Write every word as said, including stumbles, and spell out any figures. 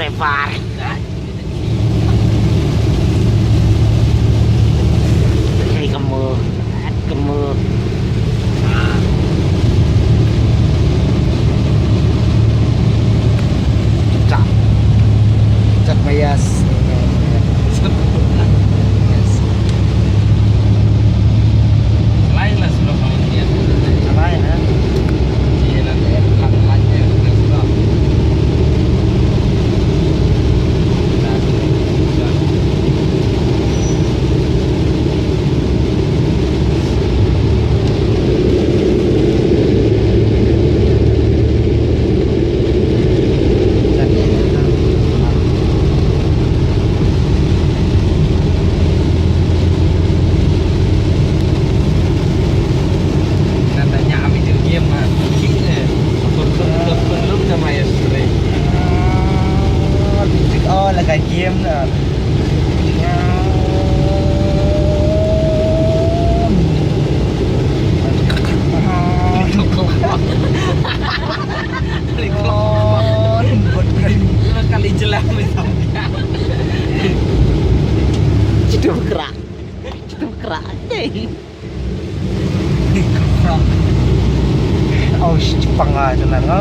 Lebar. Hei, kamu. Kamu. Cak. Cak mayas. Yes. Lain lah sebelum kau lihat. Lain, ha? Iya, nanti akan lanjut ke sebelum. Nanda nya video game ah. Belum sama ya, Sri. Oh, la ka game na. Kali jelas. Kita bergerak. Kita bergerak. Oh, sh-, Jepang ah, sana, ha?